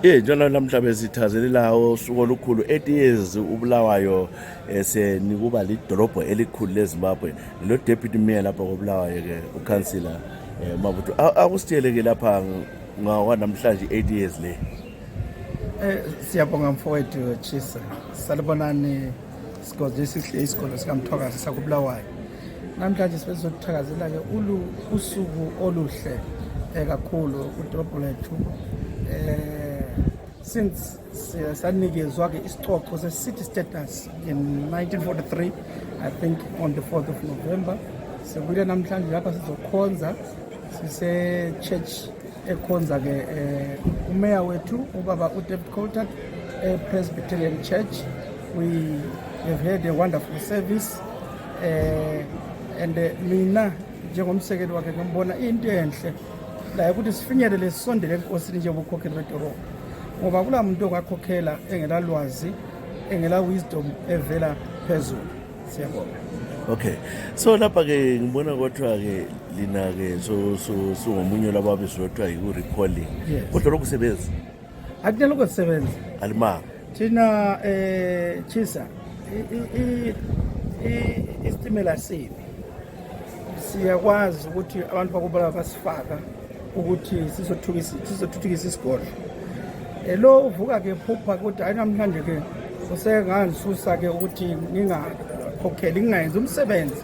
Njalo namhlanje sithazelela usuku olukhulu 8 years uBulawayo senikuba lidolobho elikhulu leZimbabwe lo deputy mayor lapha koBulawayo ke uKhansila Mabutho akusitshele ke lapha namhlanje 8 years le. Siyabonga mfowethu Tshisa salibonani sigodlisihle isikolo sikaMthokazi sakuBulawayo. Namhlanje sibezokuthakazela ke usuku oluhle kakhulu udolobho lethu. Since sanikezwa ke isicoco se-city status in 1943, I think on the 4th of November. Sekubuye namhlanje lapha sizokhonza sise-church ekhonza ke umeya wethu ubaba uDavid Coulthard Presbyterian Church. We have had a wonderful service and mina njengomsekeli wakhe ngibona into enhle la ukuthi sifinyelele sisondele enkosini nje ubukhokheli bedolobho ngoba kula muntu ongakhokhela engela lwazi engela wisdom evela phezulu. Siyabonga. Okay, so lapha ke ngibona kodwa ke lina ke so ngomunye lababe sodwa recalling kodwa lokusebenza akunye lokusebenza alimanga thina Tshisa istimela sibi siyakwazi ukuthi abantu bakubala basifaka ukuthi sizothuthukisa isikole. Lo uvuka ke phupha ukuthi hayi namhlanje ke usengangisusa ke ukuthi ngingakhokheli ngingayenza umsebenzi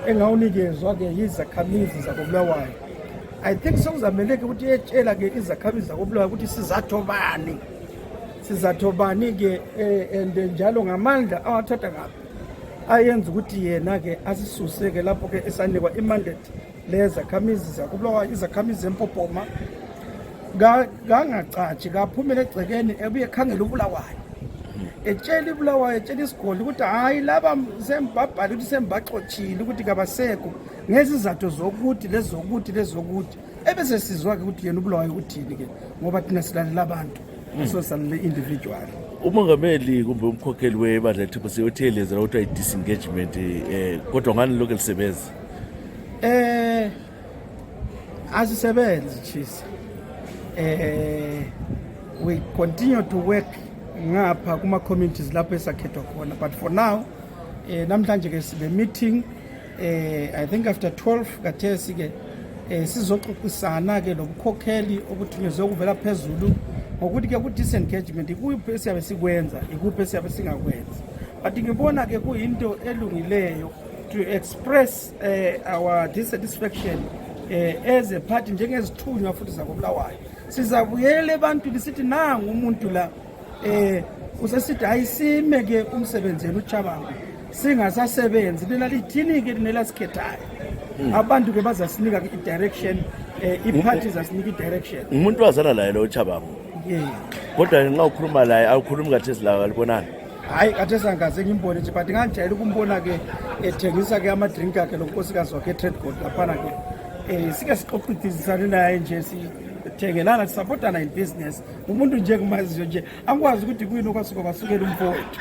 engawunikezwa ke yizakhamizi zakoBulawayo. I think sokuzamele ke ukuthi etshela ke izakhamizi zakoBulawayo ukuthi sizathobani ke and njalo ngamandla awathatha ngapha ayenza ukuthi yena ke asisuse ke lapho ke esanikwa imandate lezakhamizi zakoBulawayo izakhamizi empopoma gangacathi kaphumela egcekeni ebuye ekhangela uBulawayo etshela uBulawayo etshela isigoli ukuthi hayi laba sembabhali ukuthi sembaxothile ukuthi kabasekho ngezizathu zokuthi lezokuthi ebese sizwa ke ukuthi yena uBulawayo uthini ke ngoba thina silalela abantu so salele individual. Umongameli kumbe umkhokheli webandla lethu siyotheleza ukuthi i-disengagement kodwa ngani lokho lisebenza asisebenzi Tshisa. We continue to work ngapha kuma communities lapho esakhethwa khona, but for now namhlanje ke sibe meeting I think after 12 kathesi ke sizoxoxisana ke lobukhokheli obuthunyezwe ukuvela phezulu ngokuthi ke ku-disengagement ikuphi esiyabe sikwenza ikuphi esiyabe singakwenza, but ngibona ke kuyinto elungileyo to express our dissatisfaction as a party njengezithunywa futhi zakoBulawayo. Sizabuyele abantu lisithi nangu umuntu la usesithi ayisime ke umsebenzeni uTshabangu singasasebenzi lena lithini ke nelasikhethayo abantu ke bazasinika ke i-direction i-party zasinika i-direction. Umuntu wazana laye lo uTshabangu kodwa nxa ukhuluma laye awukhulumi kathesi lawo alibonani hayi kathesi angaze ngimbone nje but nganjayela ukumbona ke ethengisa ke ama-drink akhe lonkosikazi wakhe e-trade court laphana ke sike sixoxisane naye nje sithengelana sisapotana in business umuntu nje ngumaziyo nje angikwazi ukuthi kuyini okwasuka basukela umfowethu